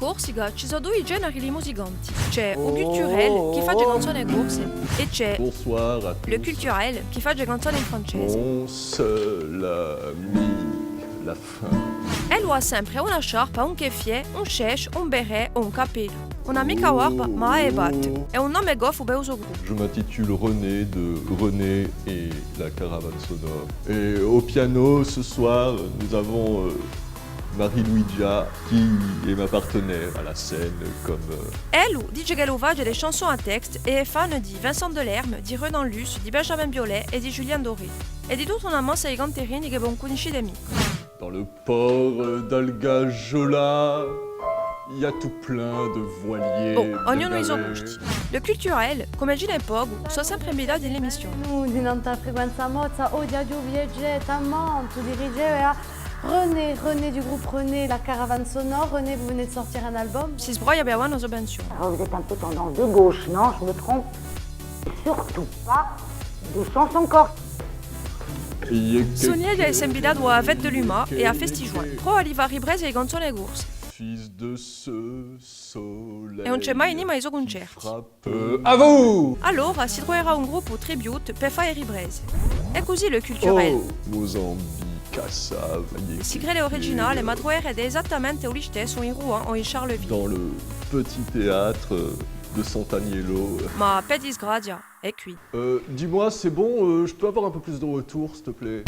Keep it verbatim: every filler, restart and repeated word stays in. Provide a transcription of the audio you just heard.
Corsica, ci sò dui generi di musicanti. Ci hè u culturel, chì face canzone corse, è ci hè le culturel, chì face canzone in francese. Ellu hà sempre una sciarpa, un cheffiè, un chèsciu, un berè o un cappellu. Ùn hà micca barba, ma hà e patte. Hè un nome goffu per u so gruppu. Je m'intitule René de René et la caravane sonore. Et au piano ce soir, nous avons, euh, Marie-Luigia, qui est ma partenaire à la scène, comme, euh, Ellu dice ch'ellu face des chansons à texte è hè fan di Vincent Delerm, di Renan Luce, di Benjamin Biolay è di Julien Doré. È di tutta una massa di canterini chì ùn cunniscite micca. Dans le port d'Algajola, il y a tout plein de voiliers. Bon, ognunu i so gusti. Le culturel, cum'è ci n'hè pocu, sò sempre invitati in l'emissione. Nò, dinantu à Frequenza Mozza, o Ghjuvan Viaggetta, ma tù dirigevi à René, René du groupe René, la caravane sonore. René, vous venez de sortir un album. Si sbroglia per avè una suvvenzione. Alors, vous êtes un peu tendance de gauche, non ? Je me trompe ? Surtout pas des chansons corses. Sonielli hè sempre invitatu à Fête de l'Humour è à Festival. Prova di fà riprese di canzone corse. È ùn ci hè mai nima à i so cuncerti. Euh, à vous ! Allora si truverà un gruppu tribute per fà e riprese. Hè cusì le culturel. Si crede originale, ma truverete esattamente u listessu in Rouen o in Charleville. Dans le petit théâtre de Sant'Aniello. Ma per disgrazia, hè quì. Euh, dis-moi, c'est bon, euh, je peux avoir un peu plus de retour, s'il te plaît ?